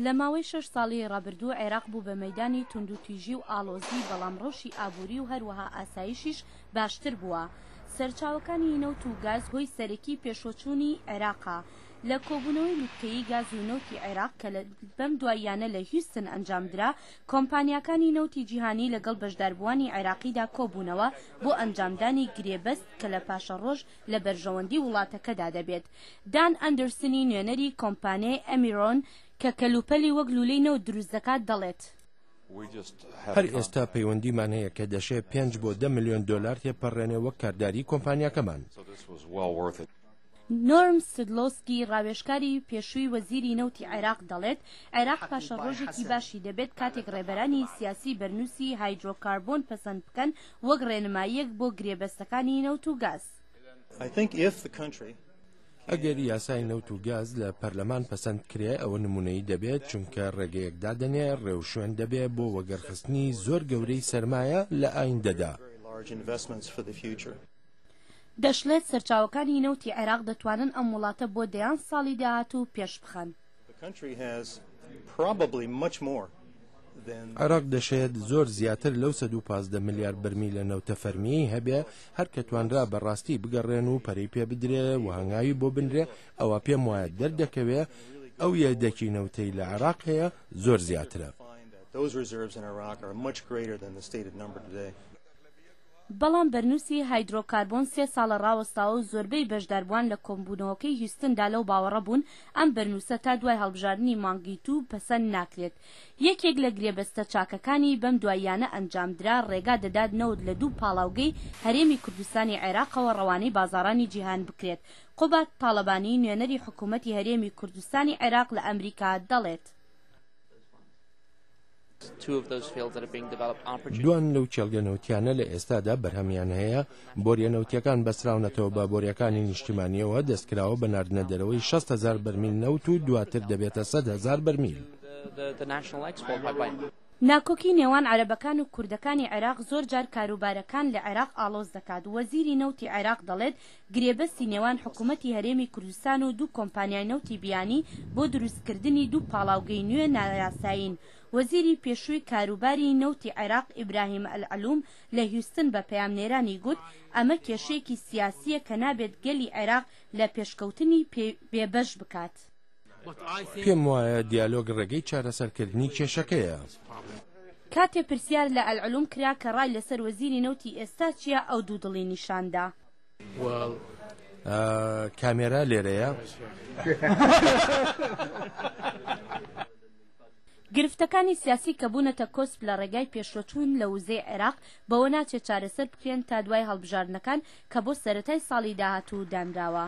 لە ماوەی شەش ساڵی ڕابردوو عێراق بوو بە مەیدانی توندوتیژی و ئاڵۆزی، بەڵام ڕەوشی ئابووری و هەروەها ئاسایشیش باشتر بووە. سەرچاوەکانی نەوت و گاز هۆی سەرەکی پێشوەچوونی عێراقە. لە کۆبوونەوەی لوتکەیی گاز و نەوتی عێراق کە لە بەم دواییانە لە هیوستن ئەنجامدرا، کۆمپانیاکانی نەوتی جیهانی لەگەڵ بەشداربووانی عێراقیدا کۆبوونەوە بۆ ئەنجامدانی گرێبەست کە لە پاشەڕۆژ لە بەرژەوەندی وڵاتەکەدا دەبێت. دان ئەندرسنی نوێنەری کۆمپانیای ئەمیرۆن کە کەلوپەلی وەک لوولەی نەوت دروست دەکات دەڵێت. هەر ئێستا پەیوەندیمان هەیە کە دەشێ پێنج بۆ 10 ملیۆن دۆلار تێپەڕێنێ وەک کارداری کۆمپانیاکەمان. نۆرم سدلۆسکی ڕاوێژکاری پێشووی وەزیری نەوتی عێراق دەڵێت عێراق پاشەڕۆژێکی باشی دەبێت کاتێک ڕێبەرانی سیاسی بەرنووسی هایدرۆکاربۆن پەسەند بکەن وەک ڕێنماییەک بۆ گرێبەستەکانی نەوت و گاز. ئەگەر یاسای نەوت و گاز لە پەرلەمان پەسەند کرێ، ئەوە نمونەیی دەبێت، چونکە ڕێگەیەک دادەنێ، ڕێوشوێن دەبێ بۆ وەگەرخستنی زۆر گەورەی سەرمایە لە ئایندەدا. دەشڵێت سەرچاوەکانی نەوتی عێراق دەتوانن ئەم وڵاتە بۆ دەیان ساڵی داهاتوو پێش بخەن. عێراق دەشێت زۆر زیاتر لەو 115 ملیار بەرمیلە نەوتە فەرمیی هەبێ، هەر کە توانرا بە ڕاستی بگەڕێن و پەرەی پێ بدرێ و هەنگاوی بۆ بنرێ، ئەوە پێم وایە دەردەکەوێ ئەو یەدەکی نەوتەی لە عێراق هەیە زۆر زیاترە. بەڵام بەرنووسی هایدرۆکاربۆن 3 ساڵە ڕاوەستاوە و زۆربەی بەشداربووان لە کۆبوونەوەکەی هیوستندا لەو باوەڕە بوون ئەم بەرنووسە تا دوای هەڵبژاردنی مانگی دوو پەسەند ناکرێت. یەکێک لە گرێبەستە چاکەکانی بەم دواییانە ئەنجامدرا ڕێگا دەدات نەوت لە دوو پاڵاوگەی هەرێمی کوردستانی عێراقەوە ڕەوانەی بازاڕانی جیهان بکرێت. قوباد تاڵەبانی نوێنەری حکوومەتی هەرێمی کوردستانی عێراق لە ئەمریکا دەڵێت. دوان لەو کێڵگە نەوتیانە لە ئێستادا بەرهەمیان هەیە، بۆریە نەوتیەکان بەستراونەتەوە بە بۆریەکانی نیشتیمانیەوە، دەستکراوە بە ناردنە دەرەوەی 60 هەزار بەرمیل نەوت و دواتر دەبێتە 100 هەزار بەرمیل. ناکۆکی نێوان عەرەبەکان و کوردەکانی عێراق زۆر جار کاروبارەکان لە عێراق ئاڵۆز دەکات. وەزیری نەوتی عێراق دەڵێت گرێبەستی نێوان حکوومەتی هەرێمی کوردستان و دوو کۆمپانیای نەوتی بیانی بۆ دروستکردنی دوو پاڵاوگەی نوێ نایاسایین. وەزیری پێشووی کاروباری نەوتی عێراق ئیبراهیم ئەلعلوم لە هیوستن بە پەیامنێرانی گوت ئەمە کێشەیەکی سیاسییە کە نابێت گەلی عێراق لە پێشکەوتنی بێبەش بکات. پێم وایە دیالۆگ ڕێگەی چارەسەرکردنی کێشەکەیە. کاتێ پرسیار لە ئەلعلوم کرا کە ڕای لەسەر وەزیری نەوتی ئێستا چییە، ئەو دوودڵی نیشاندا. کامێرا لێرەیە؟ گرفتەکانی سیاسی کە بوونەتە کۆسپ لە ڕێگای پێشوەچوون لە وزەی عێراق، بەوە ناچێت چارەسەر بکرێن تا دوای هەڵبژاردنەکان کە بۆ سەرەتای ساڵی داهاتوو دانراوە.